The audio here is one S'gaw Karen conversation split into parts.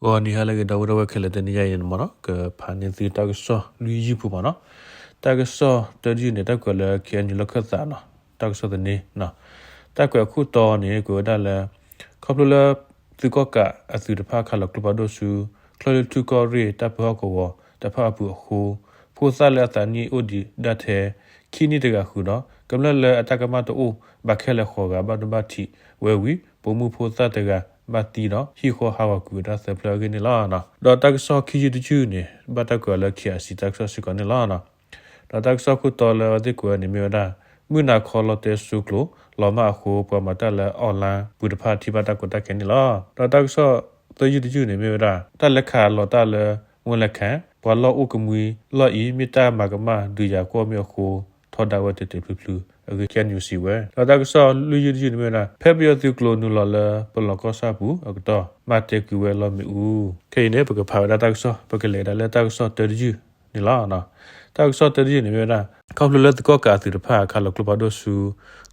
ဂီၤနံၤဟါလၢအဂ့ၤ ဒီပုၢ်ဝဲၢ်ခဲလၢာ် တနံၤညါအံၤန့ၣ်မ့ၢ်နီၤ ကဖးန့ၢ်သုတၢ်ကစီၣ်လွံၢ်ယုၢ်ဖိမ့ၢ်နီၤ. တၢ်ကစီၣ်တၢတယုၢ်န့ၣ် တၢ်ကွဲးလၢ ခဲအံၤနုာ်လီၤခၢၣ်သးနီၤ တၢ်ကစီၣ်သန့နီၤ. တၢ်ကွဲးအခိၣ်တီန့ၣ် ကွဲးဝဲဒၣ်လၢ ခီဖျိလၢ သုးကီၣ်ကးအသုးတဖၣ်ခးလီၤကျိဖးဒိၣ်ဆူ ချၢၣ်လွံၢ်ထူၣ်ကီၢ်ရ့ၣ်တၢ်ပၢဟီၣ်ကဝီၤတဖၣ်အပူၤအဃိ ဖိသၣ်လၢအသးနံၣ်အိၣ်ဒံးဒၣ်ထဲ ခံနံၣ်တဂၤဃုာ်ဒီး ကမျၢၢ်လၢအတၢ်ကမၣ်တအိၣ် ဘၣ်ခဲလၢာ်ဃိးဂၤဘၣ်ဒိဘၣ်ထံးဝဲဝံၤ ပိာ်မုၣ်ဖိသၣ်တဂၤဘၣ်သံဒီး ဟံၣ်ဃီဟးဂီၤကွံာ်ဝဲဒၣ်သၢဖျၢၣ်အဂ့ၢ်န့ၣ်လီၤ. ဒီးတၢ်ကစီၣ်ခံယုၢ်တယုၢ်န့ၣ် ဘၣ်တၢ်ကွဲးအီၤလၢ KIC တၢ်ကစီၣ်စ့ၢ်ကီးန့ၣ်လီၤ. ဒီးတၢ်ကစီၣ်ခိၣ်တီလၢအဝဲသ့ၣ်ကွဲးန့ၣ်မ့ၢ်ဝဲဒၣ် မုၢ်နၤခီလီတဲစိကျိၤ လီၤမၢ်အဃိ ပှၤမၤတၢ်လၢ online ပူၤတဖၣ်ထံၣ်ဘၣ်တၢ်ကီတၢ်ခဲန့ၣ်လီၤ. ဒီးတၢ်ကစီၣ်သၢယုၢ်တယုၢ်န့ၣ်မ့ၢ်ဝဲဒၣ် တၢ်လဲၤခးလီၤတၢ်လၢ ဝ့ၢ်လဲၣ်ခၣ် ပှၤလီၢ်အိၣ်ကမှံလီၢ်အံၤ မ့ၢ်တၢ်မၤကမၣ်ဒုးယၤကွီၢ်မ့ၢ်အဃိ ထီဒါဝဲတတုၤဖျုဖျုအဂ့ၢ် KNUC ဝဲ. ဒီးတၢ်ကစီၣ်လွံၢ်ယုၢ်တယုၢ်န့ၣ်မ့ၢ်ဝဲဒၣ် ဖဲပယီၤသုးကျိၤနုာ်လီၤလၢပလီၢ်ကီၢ်ဆၣ်ပူၤအကတီၢ် မၤတဲာ်ကွံာ်ဝဲလီၤမ့ၣ်အူ. ခဲအံၤန့ၣ် ပကဖးဝဲဒၣ်တၢ်ကစီၣ် ပကလဲၤဒၣ်လၢတၢ်ကစီၣ်တၢတယုၢ်န့ၣ်လီၤ. တၢ်ကစီၣ်တၢတယုၢ်န့ၣ်မ့ၢ်ဝဲဒၣ် ခီဖျိလၢသုးကီၣ်ကးအသုးတဖၣ်ခးလီၤကျိဖးဒိၣ်ဆူ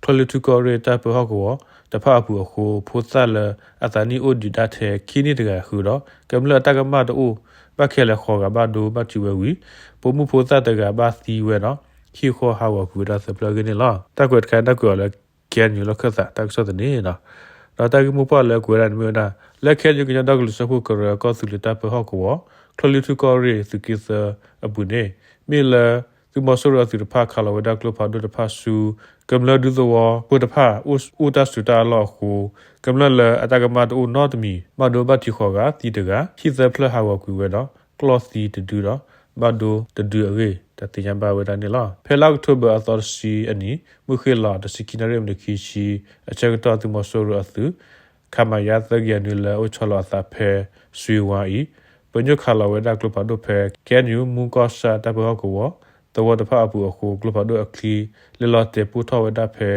ချၢၣ်လွံၢ်ထူၣ်ကီၢ်ရ့ၣ်တၢ်ပၢဟီၣ်ကဝီၤတဖၣ်အပူၤအဃိ ဖိသၣ်လၢအသးနံၣ်အိၣ်ဒံးဒၣ်ထဲခံနံၣ်တဂၤဃုာ်ဒီး ကမျၢၢ်အတၢ်ကမၣ်တအိၣ် ဘၣ်ခဲလၢာ်ဃိးဂၤဘၣ်ဒိဘၣ်ထံးဝဲဝံၤ ပိာ်မုၣ်ဖိသၣ်တဂၤဘၣ်သံဝဲဒီး ဟံၣ်ဃီဟးဂီၤကွံာ်ဝဲဒၣ်သၢဖျၢၣ်အဂ့ၢ်န့ၣ်လီၤ. တၢ်ကွဲးတခါန့ၣ် တၢ်ကွဲးအီၤလၢ KNU လီၢ်ခၢၣ်သးတၢ်ကစီၣ်သန့ဒီး တၢ်ဂ့ၢ်မိၢ်ပှၢ်လၢကွဲးဝဲဒၣ်န့ၣ်မ့ၢ်ဝဲဒၣ် လၢ KNU ကညီဒီကလုာ်စၢဖှိၣ်ကရၢကီၢ်သူလ့ၤတၢ်ပၢဟီၣ်ကဝီၤ ချၢၣ်လွံၢ်ထူၣ်ကီၢ်ရ့ၣ်သုးက့သၢအပူၤန့ၣ် မ့ၢ်လၢ သုးမီၤစိရိၤအသုးတဖၣ်ခးလီၤဝဲဒၣ်ကျိဖးဒိၣ်တဖၣ်ဆူ ကမျၢၢ်ဒူသဝီဖိတဖၣ် အိၣ်တၢ်စူၤတၢ်အလီၢ်အဃိ ကမျၢၢ်လၢအတၢ်ကမၣ်တအိၣ်နီတမံၤ ဘၣ်ဒိဘၣ်ထံးဃိးဂၤ သံတဂၤ ဟံၣ်သၢဖျၢၣ်ဟးဂီၤကွံာ်ဝဲဒီး ကျီၢ်သံတဒုဒီး ဘၣ်ဒိတဒုအဂ့ၢ် တၢ်သ့ၣ်ညါဘၣ်ဝဲဒၣ်န့ၣ်လီၤ. ဖဲလါအီးကထိဘၢၣ်အသီတဆံအနံၤ မုၢ်ဃ့ၢ်လီၤတဆံခံနၣ်ရံၣ်မံးနံးခံဆံ အဆၢကတီၢ် သုးမီၤစိရိၤအသုး ခမရ သၢကယၤနွံ လၢအအိၣ်ဆီလီၤအသးဖဲ စွ့ၤဝါအံၤ ပညိၣ်ခးလီၤဝဲဒၣ်ကျိဖးဒိၣ်ဖဲ KNU မူကီၢ်ဆၣ်တၢ်ပၢဟီၣ်ကဝီၤ သဝီတဖၣ်အပူၤအဃိ ကျိဖးဒိၣ်အချံ လဲၤလီၤတဲာ်ပိၢ်ထီၣ်ဝဲဒၣ်ဖဲ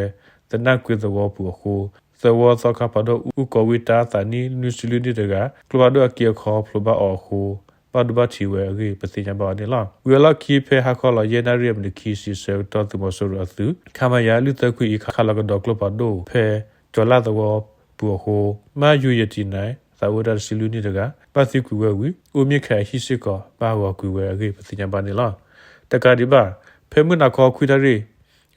သနၢ်ကွ့ၤသဝီပူၤအဃိ သဝီသီခါဖးဒိၣ် အူကီးဝံတၢ် သးနံၣ်နွံဆံလွံၢ်နံၣ်တဂၤ ကျိဖးဒိၣ်အက့အခီဖျိးဘၣ်အီၤအဃိ ဘၣ်ဒိဘၣ်ထံးဝဲအဂ့ၢ် ပသ့ၣ်ညါဘၣ်အီၤန့ၣ်လီၤ. ဝံၤအလီၢ်ခံ ဖဲဟါခီလီၤယဲၢ်နၣ်ရံၣ်မံးနံးခံဆံ အဆၢကတီၢ် သုးမီၤစိရိၤအသုး ခမရ လွံၢ်သၢခွံအံၤ ခးလီၤကဒီးကျိဖးဒိၣ်ဖဲ ကၠီၤလၣ်သဝီပူၤအဃိ မၢ်ယူၤယတံၤနၣ် သးအိၣ်ဝဲဒၣ်တဆံလွံၢ်နံၣ်တဂၤ ဘၣ်သံကွံာ်ဝဲဝံၤ အူမ့ၢ်ခးအဟံၣ်စ့ၢ်ကီး ဘၣ်ဟးဂီၤကွံာ်ဝဲအဂ့ၢ် ပသ့ၣ်ညါဘၣ်န့ၣ်လီၤ. တကးဒံးဘၣ် ဖဲမုၢ်နၤခီခွံနၣ်ရံၣ်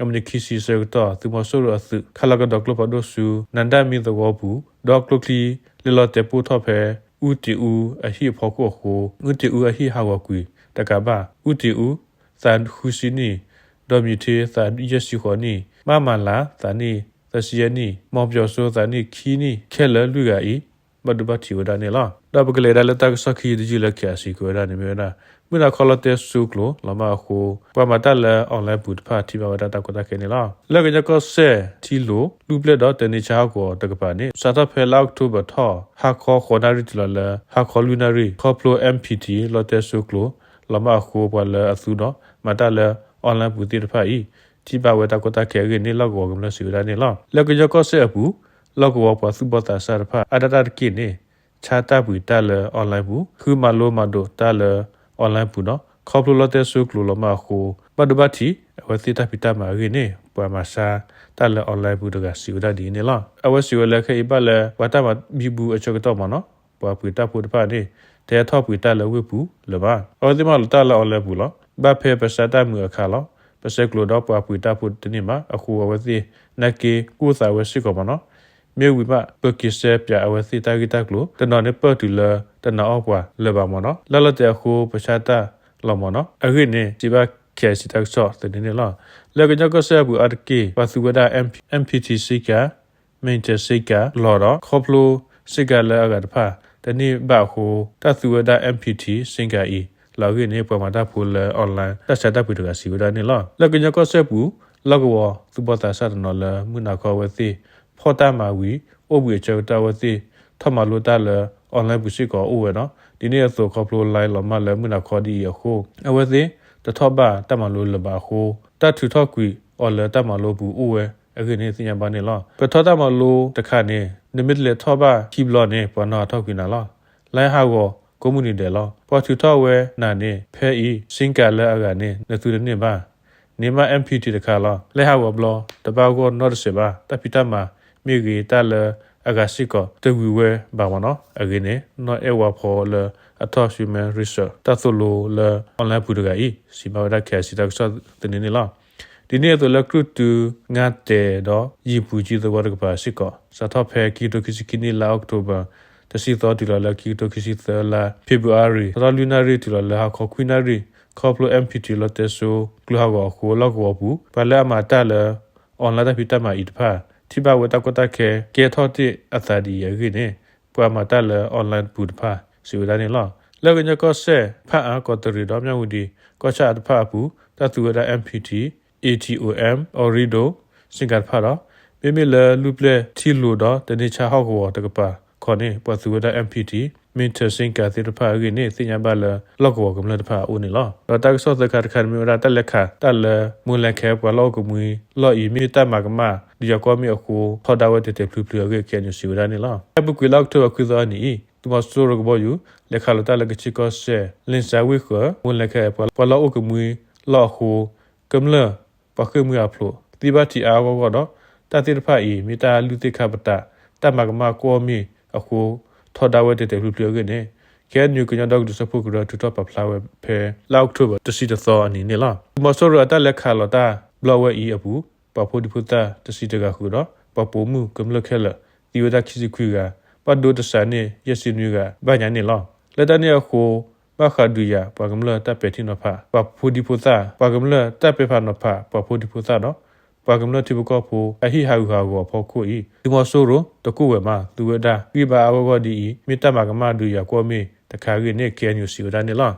အမံးနံးခံဆံအဆၢကတီၢ် သုးမီၤစိရိၤအသုး ခးလီၤကဒီးကျိဖးဒိၣ်ဆူ နၣ်ဒါမံသဝီပူၤ ဒီးကျိချံလဲၤလီၤတဲာ်ပိၢ်ထီၣ်ဖဲ အူတ့ၢ်အူအဟံၣ်အဖီခိၣ်အဃိ အူတ့ၢ်အူအဟံၣ်ဟးဂီၤကွံာ် တကးဘၣ် အူတ့ၢ်အူ သးဃုဆံနံၣ် ဒီးမံးထ့ သးယဲၢ်ဆံဃိးနံၣ် မၢ်မၤလၤ သးနံၣ်သၢဆံယဲၢ်နံၣ် မီၤပၠီၤစိ သးနံၣ်ခံနံၣ် ခဲလၢာ်လွံၢ်ဂၤအံၤ ဘၣ်ဒိဘၣ်ထံးဝဲဒၣ်န့ၣ်လီၤ. ဒီးပကလဲၤဒၣ်လၢတၢ်ကစီၣ်ခံယုၢ်တယုၢ်လၢ KIC ကွဲးဝဲဒၣ်န့ၣ်မ့ၢ်ဝဲဒၣ် မုၢ်နၤခီလီတဲစိကျိၤ လီၤမၢ်အဃိ ပှၤမၤတၢ်လၢ online ပူၤတဖၣ်ထံၣ်ဘၣ်ဝဲဒၣ်တၢ်ကီတၢ်ခဲန့ၣ်လီၤ. လၢကညီကီၢ်စဲၣ်ထံလိၤ လူၢ်ပျဲၢ်ဒီးတၢ်န့ၢ်ဆါဟီၣ်ကဝီၤတကပၤန့ၣ် စးထီၣ်ဖဲလါအီးကထိဘၢၣ်ထီၣ် ဟါခီဃိးနၣ်ရံၣ်တုၤလီၤလၢ ဟါခီလွံၢ်နၣ်ရံၣ် ခီဖျိ MPT လီတဲစိကျိၤ လီၤမၢ်အဃိ ပှၤလၢအသူဒီး မၤတၢ်လၢ online ပူၤသ့ၣ်တဖၣ်အံၤ ထံၣ်ဘၣ်ဝဲတၢ်ကီတၢ်ခဲအဂ့ၢ်န့ၣ် လီၢ်ကဝီၤကမျၢၢ်စံးဝဲဒၣ်န့ၣ်လီၤ. လၢကညီကီၢ်စဲၣ်အပူၤ လီၢ်ကဝီၤပှၤသူၣ်ဘီၣ်သးစၢ်တဖၣ် အါဒၣ်တၢ်တက့ၢ်န့ၣ် ဆါတၢ်ပှ့ၤတၢ်လၢ online ပူၤ ဃုမၤလိမၤဒိးတၢ်လၢ online ပူၤဒီး ခီဖျိလီတဲစိကျိၤလီၤမၢ်အဃိ ဘၣ်ဒိဘၣ်ထံး အဝဲသ့ၣ်တၢ်ဖံးတၢ်မၤအဂ့ၢ်န့ၣ် ပှၤမၤဆါတၢ်လၢ online ပူၤတဂၤစံးဝဲဒၣ်ဒ်အံၤန့ၣ်လီၤ. အဝဲစံးဝဲလၢခဲအံၤဘၣ်လၢ ပှၤတၢ်မၤဘံဘူအဆၢကတီၢ်မ့ၢ်နီၤ ပှၤပှ့ၤတၢ်ဖိတဖၣ်န့ၣ် တဟဲထီၣ်ပှ့ၤတၢ်လၢဝ့ၢ်ပူၤလၢၤဘၣ်. အဝဲသ့ၣ်မၤလိာ်တၢ်လၢ online ပူၤလီၤ. ဘၣ်ဖဲပဆါတၢ်မုာ်အခါလီၤ. ပဆဲးကျိးဒီးပှၤပှ့ၤတၢ်ဖိတန့ၢ်ဘၣ်. အဃိအဝဲသ့ၣ် နာ်က့ၤကိၢ်သးဝဲစ့ၢ်ကီးမ့ၢ်နီၤ. မ့ၢ်ဝံၤမး ပက့ၤစဲးပၠးအဝဲသ့ၣ်တၢ်ဂ့ၢ်တၢ်ကျိၤ တနီၤန့ၣ်ပၢၢ်တုၤလၢတနာ်အီၣ်ပှၤလၢၤဘၣ်မ့ၢ်နီၤ. လၢလီၤတဲာ်အဃိ ပဆါတၢ်လီၤမ့ၢ်နီၤ. အဂ့ၢ်န့ၣ် စံးဘၣ် KIC တၢ်ကစီၣ်သန့န့ၣ်လီၤ. လၢကညီကီၢ်စဲၣ်အပူၤအါတက့ၢ် ပှၤသူဝဲဒၣ် MPT SIM card မ့ၢ်တဲ SIM card လီၤဒီး ခီဖျိ SIM card လၢအဂၤတဖၣ် တန့ၢ်ဘၣ်အဃိ တၢ်သူဝဲဒၣ် MPT SIM card အံၤ လီၤအဂ့ၢ်န့ၣ် ပှၤမၤတၢ်ဖိလၢ online တၢ်ဆါတၢ်ပှ့ၤတဂၤစံးဝဲဒၣ်န့ၣ်လီၤ. လၢကညီကီၢ်စဲၣ်ပူၤ လီၢ်ကဝီၤသူၣ်ဘီၣ်သးစၢ်တနီၤလၢ မုၢ်နၤခီအဝဲသ့ၣ် ဖီၣ်တၢ်မၤဝံၤ အိၣ်ဘှံးအဆၢကတီၢ်အဝဲသ့ၣ် ထီၣ်မၤလိတၢ်လၢ online ပူၤစ့ၢ်ကီးအိၣ်ဝဲဒီး ဒ်န့ၣ်အသိးခီဖျိ line လီၤမၢ်လၢမုၢ်နၤခီဒ်အံၤအဃိ အဝဲသ့ၣ် တထီၣ်ဘၣ်တၢ်မၤလိလၢၤဘၣ်အဃိ တၢ်ထုးထီၣ်ကွံာ်အီၤလၢတၢ်မၤလိပူၤအိၣ်ဝဲအဂ့ၢ်န့ၣ် သ့ၣ်ညါဘၣ်န့ၣ်လီၤ. ပထီၣ်တၢ်မၤလိတခါန့ၣ် နမ့ၢ်တလဲၤထီၣ်ဘၣ်ခံဘျီန့ၣ် ပှၤနီၣ်ဟးထီၣ်ကွံာ်နၤလီၤ. line ဟးဂီၤကိးမုၢ်နံၤဒဲးလီၤ. ပှၤထုးထီၣ်ဝဲနၤန့ၣ် ဖဲအံၤ SIM card လၢအဂၤန့ၣ် နသူတန့ၢ်ဘၣ်. န့ၣ်မး MPT တခါလီၤ. line ဟးဂီၤဘျီ တဘၣ်ဂီၢ်နီတစဲးဘၣ်. တၢ်ဖံးတၢ်မၤမ့ၢ်ဂ့ၤ တၢ်လၢ အဂၤစ့ၢ်ကီး တဝံၤဝဲဘၣ်မ့ၢ်နီၤ. အဂ့ၢ်န့ၣ် နီၢ်အဲၣ်ဝါဖီလၢအထီၣ် Human Resource တၢ်သိၣ်လိလၢ online ပူၤတဂၤအံၤ စံးဘၣ်ဝဲဒၣ် KIC တၢ်ကစီၣ်သန့န့ၣ်လီၤ. ဒ်န့ၣ်အသိးလၢ ကြုၢ်တု ငါတဲာ်ဒီး ယံာ်ပူၤကၠံသဝီတကပၤစ့ၢ်ကီး စးထီၣ်ဖဲ ခံကထိခံဆံခံနံၣ် လါအီးကထိဘၢၣ် တဆံသီ တုၤလီၤလၢ ခံကထိခံဆံသၢ လါ February စးထီၣ်လွံၢ်နၣ်ရံၣ် တုၤလီၤလၢ ဟါခီခွံနၣ်ရံၣ် ခီဖျိ MPT လီတဲစိ ကျိဟးဂီၤအဃိ လီၢ်ကဝီၤပူၤ ပှၤလၢအမၤတၢ်လၢ online တၢ်ဖံးတၢ်မၤအံၤတဖၣ် ထံၣ်ဘၣ်ဝဲတၢ်ကီတၢ်ခဲ ကဲထီၣ်တ့ၢ်အသးဒ်အံၤအဂ့ၢ်န့ၣ် ပှၤမၤတၢ်လၢ online ပူၤတဖၣ် စံးဝဲဒၣ်န့ၣ်လီၤ. လၢကညီကီၢ်စဲၣ် ဖၣ်အၣ် ကီးတရံးဒီး မၠၣ်ဝတံၣ် ကီၢ်ဆၣ်တဖၣ်အပူၤ တၢ်သူဝဲဒၣ် MPT, ATOM, Ooredoo, Singtel တဖၣ်ဒီး မ့မ့ၢ်လၢလူၢ်ပျဲၢ်ထံလိၤဒီး တန့ဆါဟီၣ်ကဝီၤတကပၤခီန့ၣ် ပှၤသူဝဲဒၣ် MPT, Mintel, Singtel သ့ၣ်တဖၣ်အဂ့ၢ်န့ၣ် သ့ၣ်ညါဘၣ်လၢ လီၢ်ကဝီၤကမျၢၢ်တဖၣ်အအိၣ်န့ၣ်လီၤ. ဒီးတၢ်ကစီၣ်သၢခါတခါန့ၣ်မ့ၢ်ဝဲဒၣ် တၢ်လဲၤခးတၢ်လၢ မိၢ်လဲၤခဲ ပှၤလီၢ်အိၣ်ကမှံလီၢ်အံၤ မ့ၢ်တၢ်မၤကမၣ် ဒုးယၤကွီၢ်မ့ၣ်အဃိ ထီဒါဝဲတဲာ်တဲာ်ဖျုးဖျုးအဂ့ၢ် KNU စံးဝဲဒၣ်န့ၣ်လီၤ. ဖဲအပူၤကွံာ်လါအီးကထိဘၢၣ် ခွံသီအနံၤအံၤ သုးမီၤစိရိၤကဘီယူၤ လဲၤခးလီၤတၢ်လၢကခ့ၣ်ကီၢ်စဲၣ် လ့ၣ်စၣ်ဝ့ၢ်ဃၢၤ မိၢ်လဲၤခဲ ပှၤလီၢ်အိၣ်ကမှံလီၢ်အဃိ ကမျၢၢ်ပှၤဃ့ၢ်မှံဟးဖျိး သံဘၣ်ထံးအါအါဂီၢ်ဂီၢ်ဒီး တၢ်သ့ၣ်တဖၣ်အံၤ မ့ၢ်တၢ်လုၢ်သ့ၣ်ခါပတာ် တၢ်မၤကမၣ်ကွီၢ်မ့ၣ်အဃိ ထီဒါဝဲတဲာ်တဲာ်ဖျုးဖျုးအဂ့ၢ်န့ၣ် KNU ကညီဒီကလုာ်စၢဖှိၣ်ကရၢ ထုးထီၣ်ပာ်ဖျါဝဲဖဲ လါအီးကထိဘၢၣ် တဆံတသီအနံၤန့ၣ်လီၤ. သုးမီၤစိရိၤအတၢ်လဲၤခးလီၤတၢ်ဘျီဝဲအံၤအပူၤ ပှၤဖိဒံဖိသၣ်တဆံတဂၤဃုာ်ဒီး ပှၤပိာ်မုၣ်ကမျၢၢ်ခဲလၢာ် သံဝဲဒၣ်ခံဆံခွံဂၤ, ဘၣ်ဒိတစးန့ၣ် ယဲၢ်ဆံနွံဂၤ ဘၣ်ညါန့ၣ်လီၤ. လၢတၢ်န့ၣ်အဃိ ဘၣ်ဃးဒုးယၤ ပှၤကမျၢၢ်တၢ်ပဲာ်ထံနီၤဖး ပှၤဖိဒံဖိသၣ်, ပှၤကမျၢၢ်တၢ်ပဲာ်ဖးနီၤဖး ပှၤဖိဒံဖိသၣ်ဒီး ပှၤကမျၢၢ်ထံဖိကီၢ်ဖိ အဟံၣ်ဟးဂူာ်ဟးဂီၤအဖီခိၣ်အံၤ သုးမီၤစိရိၤတကိၢ်ဝဲမး သူဝဲဒၣ် ဂံၢ်ဘါအါဂီၢ်ဂီၢ်ဒ်အံၤ မ့ၢ်တၢ်မၤကမၣ်ဒုးယၤကွီၢ်မ့ၣ်တခါအဂ့ၢ်န့ၣ် KNU စံးဝဲဒၣ်န့ၣ်လီၤ.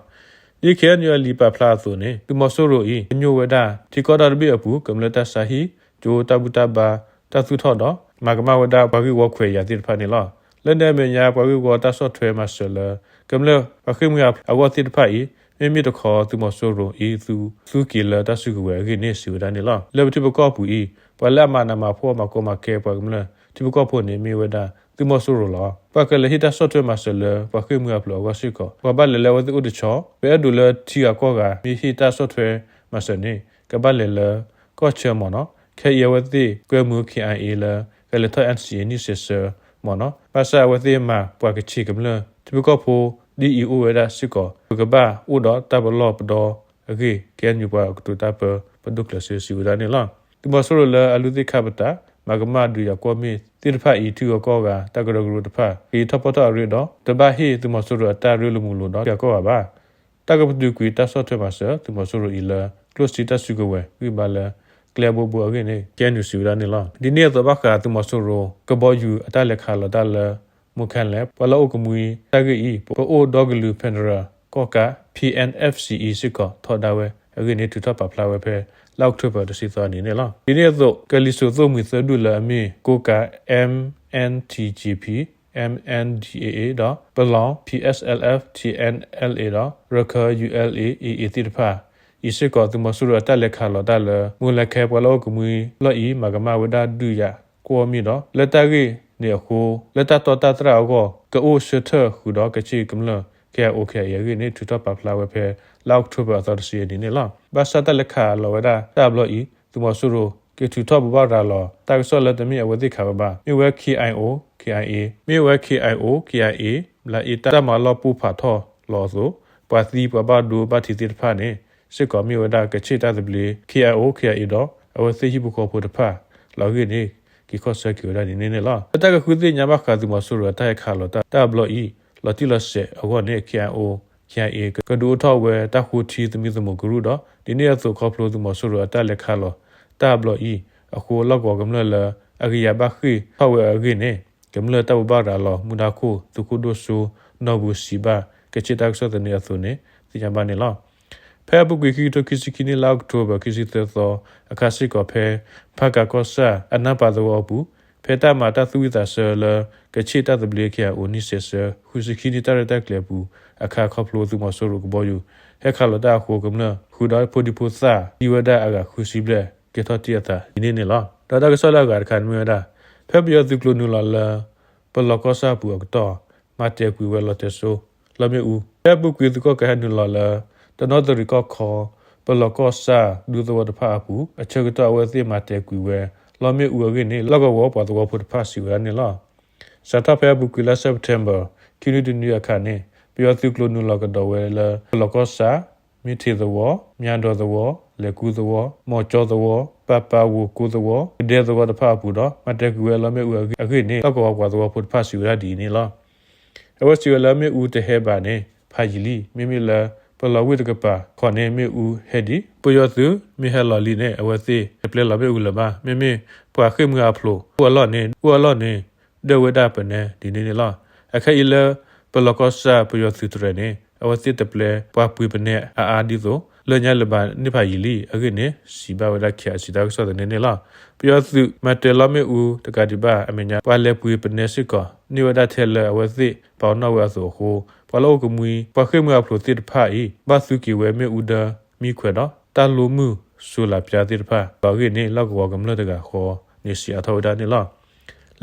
ဒ် KNU အလံာ်ပာ်ဖျါအသိးန့ၣ် သုးမီၤစိရိၤအံၤ ကညိၣ်ဝဲဒၣ် ထံကီၢ်တၢ်တဘ့ၣ်အပူၤ ကမျၢၢ်တၢ်ဆါဟံၣ်, ကၠိတၢ်ဘူၣ်တၢ်ဘါ တၢ်သူၣ်ထီၣ်ဒီး မၤကမၣ်ဝဲဒၣ်ပှၤဂ့ၢ်ဝီခွဲးယာ်သ့ၣ်တဖၣ်န့ၣ်လီၤ. လၢန့ၣ်အမဲာ်ညါ ပှၤဂ့ၢ်ဝီတၢ်ဆီၣ်ထွဲမၤစၢၤလၢ ကမျၢၢ်ပှၤဃ့ၢ်မှံဟးဖျိးအဂီၢ်သ့ၣ်တဖၣ်အံၤ မ့မ့ၢ်တခီ သုးမီၤစိရိၤအံၤ သူသူက့ၤလၢတၢ်စုကဝဲၤအဂ့ၢ်န့ၣ် စံးဝဲဒၣ်န့ၣ်လီၤ. လၢပထံပကီၢ်ပူၤအံၤ ပှၤလၢအမၤနးမၤဖှီၣ်မၤကီမၤခဲပှၤကမျၢၢ်ထံဖိကီၢ်ဖိန့ၣ် မ့ၢ်ဝဲဒၣ် သုးမီၤစိရိၤလီၤ. ပှၤကလဲၤဟ့ၣ်တၢ်ဆီၣ်ထွဲမၤစၢၤလၢ ပှၤဃ့ၢ်မှံဟးဖျိးအဂီၢ်စ့ၢ်ကီး ပှၤဘၣ်လဲၤလၢအဝဲသ့ၣ်အိၣ်တဆီ, ပအဲၣ်ဒိးလၢထံဂၤကီၢ်ဂၤ မ့ၢ်ဟ့ၣ်တၢ်ဆီၣ်ထွဲမၤစၢၤန့ၣ် ကဘၣ်လဲၤလၢကီၢ်ဆၢမ့ၢ်နီၤ, ခဲအံၤအဝဲသ့ၣ်ကွဲမုာ် KIA လၢ ကလဲၤထီၣ် NCA န့ၣ်စဲးဆၢမ့ၢ်နီၤ, ဘၣ်ဆၣ်အဝဲသ့ၣ်မၤပှၤကချ့ၣ်ကမျၢၢ်ထံဖိကီၢ်ဖိ ဒ်အံၤအိၣ်ဝဲဒၣ်စ့ၢ်ကီး ပကဘၣ်အိၣ်ဒီးတၢ်ပလီၢ်ပဒီအဂ့ၢ် KNU ပှၤကတိၤတၢ်ပၢ ပဒိၣ်ကျဲးစၢးစံးဝဲဒၣ်န့ၣ်လီၤ. သုးမီၤစိရိၤလၢအလုၢ်သ့ၣ်ခါပတာ် မၤကမၣ်ဒုးယၤကွီၢ်မ့ၣ်သ့ၣ်တဖၣ်အံၤ ထံဂၤကီၢ်ဂၤ တၢ်ကရၢကရိတဖၣ် က့ၤထီၣ်ပီၣ်ထီၣ်အရ့ဒီး တဘၣ်ဟ့ၣ်သုးမီၤစိရိၤအတၢ်ရ့လိာ်မုာ်လိာ်ဒီးထံဂၤကီၢ်ဂၤဘၣ်. တၢ်ကပတုာ်ကွံာ်တၢ်ဆီၣ်ထွဲမၤစၢၤ သုးမီၤစိရိၤအံၤလၢ ကျိၣ်စ့တၢ်စုကဝဲၤ ဂံၢ်ဘါလၢကျဲအဘိဘိအဂ့ၢ်န့ၣ် KNU စံးဝဲဒၣ်န့ၣ်လီၤ. ဒ်န့ၣ်အသိးဘၣ်ဃး သုးမီၤစိရိၤကဘီယူၤအတၢ်လဲၤခးလီၤတၢ်လၢ မိၢ်ခဲလဲၣ် ပှၤလီၢ်အိၣ်ကမှံတၢ်ဂ့ၢ်အံၤ ပအိၣ်ဒီကလုာ်ဖဲဒရၢၣ်ကီၢ်ကး PNFC အံၤစ့ၢ်ကီး ထီဒါဝဲအဂ့ၢ်န့ၣ် ထုးထီၣ်ပာ်ဖျါဝဲဖဲ လါအီးကထိဘၢၣ် တဆံသီအနံၤန့ၣ်လီၤ. ဒ်န့ၣ်အသိး ကလံၤစိးသိၣ်မှံၤသၢဒူၣ်လၢအမ့ၢ် ကိးကး MNTJP, MNDAA ဒီး ပလီၢ် PSLF, TNLA ဒီး ရခၢၣ် ULA/AA သ့ၣ်တဖၣ်အံၤစ့ၢ်ကီး သုးမီၤစိရိၤအတၢ်လဲၤခးလီၤတၢ်လၢ မိၢ်လဲၤခဲ ပှၤလီၢ်အိၣ်ကမှံလီၢ်အံၤ မၤကမၣ်ဝဲဒၣ်ဒုးယၤကွီၢ်မ့ၣ်ဒီး လၢတၢ်ဂ့ၢ်န့ၣ်အဃိ လၢတၢ်တီတၢ်တြၢ်အဂီၢ် ကအိၣ်ဆၢထၢၣ်ဃုာ်ဒီးကချ့ၣ်ကမျၢၢ် KIO KIA အဂ့ၢ်န့ၣ် ထုးထီၣ်ပာ်ဖျါဝဲဖဲ လါအီးကထိဘၢၣ် အသီတဆံအနံၤန့ၣ်လီၤ. ဘၣ်ဆၣ်တၢ်လဲၤခးလီၤဝဲဒၣ်တၢ်ဘျီအံၤ သုးမီၤစိရိၤ ကထုးထီၣ်ဘိးဘၣ်ရၤလီၤ တၢ်ကစီၣ်လၢတမ့ၢ်အဝဲသ့ၣ်ခးဝဲဘၣ်. မ့ၢ်ဝဲ KIO KIA, မ့ၢ်ဝဲ KIO KIA လၢအတၢ်မၤလီၢ်ပိၢ်ဖးထီၣ်လီၤအသိး ပှၤသံပှၤဘၣ်ဒိဘၣ်ထံးသ့ၣ်တဖၣ်န့ၣ် စ့ၢ်ကီးမ့ၢ်ဝဲဒၣ်ကချ့ၣ်တၢ်သဘျ့ KIO KIA ဒီး အဝဲသ့ၣ်ဟံၣ်ဖိဃီဖိတဖၣ်လီၤအဂ့ၢ်န့ၣ် က့ၤခီၣ်ဆၢက့ၤဝဲဒၣ်ဒ်န့ၣ်န့ၣ်လီၤ. လၢတၢ်ကဃုသ့ၣ်ညါဘၣ်ဃး သုးမီၤစိရိၤအတၢ်ဟဲခးလီၤတၢ်တၢ်ဘျီအံၤ လီၤတံၢ်လီၤဆဲးအဂီၢ်န့ၣ် KIO KIA ကဒုးအိၣ်ထီၣ်ဝဲတၢ်ဃိထံသမံသမိးကရူၢ်ဒီး ဒ်န့ၣ်အသိးခီဖျိ သုးမီၤစိရိၤအတၢ်လဲၤခးလီၤတၢ်ဘျီအံၤအဃိ လီၢ်ကဝီၤကမျၢၢ်လၢအကယၤဘၣ်ဃ့ၢ်ထီၣ်ဝဲအဂ့ၢ်န့ၣ် ကမျၢၢ်တၢ်ဘိးဘၣ်ရၤလီၤ မူဒါခိၣ်သုးခိၣ်ဒိၣ်စိ နီၢ်ဘူစံးဘၣ် ကချ့ၣ်တၢ်ကစီၣ်သန့အသိးန့ၣ် သ့ၣ်ညါဘၣ်န့ၣ်လီၤ. ဖဲအပူၤကွံာ် ခံကထိခံဆံခံနံၣ် လါအီးကထိဘၢၣ် ခံဆံသၢသီအခါစ့ၢ်ကီး ဖဲဖးကၤကီၢ်ဆၣ်အနၢ်ပၤသဝီအပူၤ ဖဲတၢ်မၤတၢ်သူၣ်ဝံၣ်သးဆၢလၢ ကချ့ၣ်တၢ်သဘျ့ KIO န့ၣ်စဲးဆၢ ဃုဆံခံနံၣ်တၢ်ရဲၣ်တၢ်ကျဲၤအပူၤအခါ ခီဖျိသုးမီၤစိရိၤကဘီယူၤ ဟဲခးလီၤတၢ်အဃိ ကမျၢၢ်ဃုာ်ဒီးဖိဒံဖိသၣ် သံဝဲဒၣ်အဂၤဃုဆံဘျဲၣ် ကဲထီၣ်တံၢ်အသးဒ်န့ၣ်န့ၣ်လီၤ. ဒီးတၢ်ကစီၣ်လၢအဂၤတခါန့ၣ်မ့ၢ်ဝဲဒၣ် ဖဲပယီၤသုးကျိၤနုာ်လီၤလၢ ပလီၢ်ကီၢ်ဆၣ်အပူၤအကတီၢ် မၤတဲာ်ကွံာ်ဝဲလီၤတဲာ်စိ လီမ့ၣ်အူ ဖဲအပူၤကွံာ်သုးကီၣ်ကးဟဲနုာ်လီၤလၢ တနီသရံၣ်ကီၢ်ခီ ပလီၢ်ကီၢ်ဆၣ်ဒူသဝီတဖၣ်အပူၤ အဆၢကတီၢ်အဝဲသ့ၣ်မၤတဲာ်ကွံာ်ဝဲ လီမ့ၣ်အူအဂ့ၢ်န့ၣ် လီၢ်ကဝီၤပှၤသဝီဖိတဖၣ်စံးဝဲဒၣ်န့ၣ်လီၤ. စးထီၣ်ဖဲအပူၤကွံာ်လါ September ခံနွံတနွံအခါန့ၣ် ပယီၤသုးကျိၤနုာ်လီၤကဒီးဝဲလၢ ပလီၢ်ကီၢ်ဆၣ်, မ့ၢ်ထံးသဝီ, မၠါဒီးသဝီ, လဲၤကူသဝီ, မီၤကၠီသဝီ, ပၢ်ပၢ်ဝိၤကိသဝီ, ကဒဲသဝီတဖၣ်အပူၤဒီး မၤတဲာ်ကွံာ်ဝဲလီမ့ၣ်အူအဂ့ၢ်န့ၣ် လီၢ်ကဝီၤပှၤသဝီဖိတဖၣ်စံးဝဲဒၣ်ဒ်အံၤန့ၣ်လီၤ. အဝဲစံးဝဲလၢမ့ၣ်အူတဟဲဘၣ်န့ၣ် ဖးယံာ်လံ, မ့မ့ၢ်လၢ ပလီၢ်ဝ့ၢ်တကပၤခီန့ၣ် မ့ၣ်အူဟဲဒံး, ပယီၤသုးမ့ၢ်ဟဲလီၤလံန့ၣ် အဝဲသ့ၣ်တပျဲလီၤမ့ၣ်အူလၢၤဘၣ်, မ့မ့ၢ်ပှၤဃ့ၢ်မှံဟးဖျိး အိၣ်အလီၢ်န့ၣ် အိၣ်အလီၢ်န့ၣ် ဒၢၣ်ဝဲဒၣ်ပနဲဒ်န့ၣ်န့ၣ်လီၤ. အခဲအံၤလၢ ပလီၢ်ကီၢ်ဆၣ်ပယီၤသုးတရၢၣ်န့ၣ် အဝဲသ့ၣ်တပျဲပှၤပှ့ၤပနဲအါအါဒ်သိး လၢညါလၢၤဘၣ်န့ၣ်ဖးယံာ်လံအဂ့ၢ်န့ၣ် စံးဘၣ်ဝဲဒၣ် ခ့အစံး တၢ်ကစီၣ်သန့န့ၣ်လီၤ. ပယီၤသုးမၤတဲာ်လီမ့ၣ်အူတကးဒံးဘၣ်အမဲာ်ညါ ပှၤလဲၤပှ့ၤပနဲစ့ၢ်ကီး န့ၢ်ဝဲဒၣ်ထဲလၢအဝဲသ့ၣ်ပာ်ပနီၣ်ဝဲအသိးအဃိ ပှၤလၢအိၣ်ကမှံ ပှၤဃ့ၢ်မှံဟးဖျိးသ့ၣ်တဖၣ်အံၤ ဘၣ်သူက့ၤဝဲမ့ၣ်အူဒၢမံခွဲးဒီး တၢ်လိမုၢ် solar ပၠါသ့ၣ်တဖၣ် ဒီးအဂ့ၢ်န့ၣ် လီၢ်ကဝီၤကမျၢၢ်တဂၤဃီန့ၣ် စံးအါထီၣ်ဝဲဒၣ်န့ၣ်လီၤ.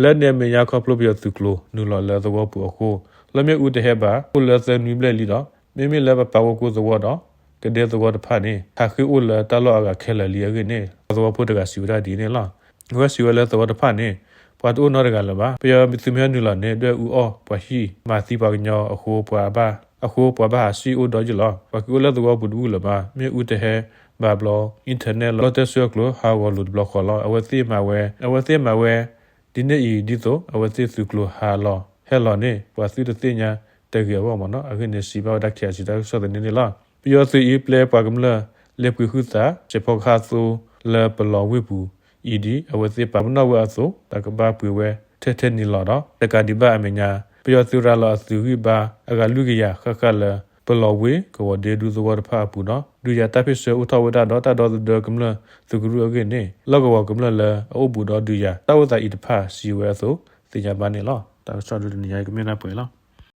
လၢန့ၣ်အမဲာ်ညါခီဖျိပယီၤသုးကျိၤနုာ်လီၤလၢသဝီပူၤအဃိ လီမ့ၣ်အူတဟဲဘၣ် အိၣ်လၢသၢနွံဘျဲၣ်လံဒီး မ့မ့ၢ်လၢပၢ်ပၢ်ဝိၤကိသဝီဒီး ကဒဲသဝီတဖၣ်န့ၣ် ဟးဃ့ၢ်အိၣ်လၢတၢ်လီၢ်အဂၤခဲလၢာ်လံအဂ့ၢ်န့ၣ် ပှၤသဝီဖိတဂၤစံးဝဲဒၣ်ဒ်န့ၣ်လီၤ. အဝဲစံးဝဲလၢသဝီတဖၣ်န့ၣ် ပှၤတအိၣ်နီတဂၤလၢၤဘၣ်. ပယီၤသုးမ့ၢ်ဟဲနုာ်လီၤန့ၣ် ဒွဲၣ်အူအီၣ်ပှၤဟံၣ် မၤသံပှၤကညီအဃိ ပှၤဘၣ် အဃိပှၤဘၣ်ဟးဆံၣ်အိၣ်ဒီးယုၢ်လီၤ. ပှၤက့ၤအိၣ်လၢသဝီပူၤတဘူၣ်လၢၤဘၣ်. မ့ၣ်အူတဟဲဘၣ်ဘျီ internet လီတဲစိအကျိၤ ဟးဂီၤလိာ်တဘျီဃီလီၤ. အဝဲသ့ၣ်မၤဝဲ အဝဲသ့ၣ်မၤဝဲ ဒ်န့ၣ်အံၤဒ်သိး အဝဲသ့ၣ်သုးကျိၤဟးလီၤဟဲလီၤန့ၣ် ပှၤသုတသ့ၣ်ညါတဂ့ၤအဂီၢ်မ့ၢ်နီၤ အဂ့ၢ်န့ၣ် စံးဘၣ်ဝဲဒၣ် ခ့အစံး တၢ်ကစီၣ်သန့န့ၣ်လီၤ. ပယီၤသုးအံၤပျဲပှၤကမျၢၢ် လဲၤပှ့ၤဟုသး စဲးဖီကဟၣ်သိလၢပလီၢ်ဝ့ၢ်ပူၤအံၤဒ် အဝဲသ့ၣ်ပာ်ပနီၣ်ဝဲအသိး တၢ်ကဘၣ်ပှ့ၤဝဲထဲထဲန့ၣ်လီၤဒီး တကးဒံးဘၣ်အမဲာ်ညါ ပယီၤသုးရၤလီၤအသုးဂံၢ်ဘါ အဂၤလွံၢ်ကယၤဃၣ်ဃၣ်လၢ ပလီၢ်ဝ့ၢ်ကဝီၤဒ့ဒူသဝီတဖၣ်အပူၤဒီး ဒုးယၤတၢ်ဖ့ၣ်ဆၢအိၣ်ထီၣ်ဝဲဒၣ်ဒီး တၢ်ဒီသဒၢကမျၢၢ်သုးကရူၢ်အဂ့ၢ်န့ၣ် လီၢ်ကဝီၤကမျၢၢ်လၢအအိၣ်ဘူးဒီးဒုးယၤတၢ်အိၣ်သးအံၤတဖၣ် စံးဝဲအသိး သ့ၣ်ညါဘၣ်န့ၣ်လီၤ. တၢ်ကစီၣ်ဒုးတနံၤညါအံၤ ကမ့ၢ်ဒၣ်ပှဲၤလီၤ.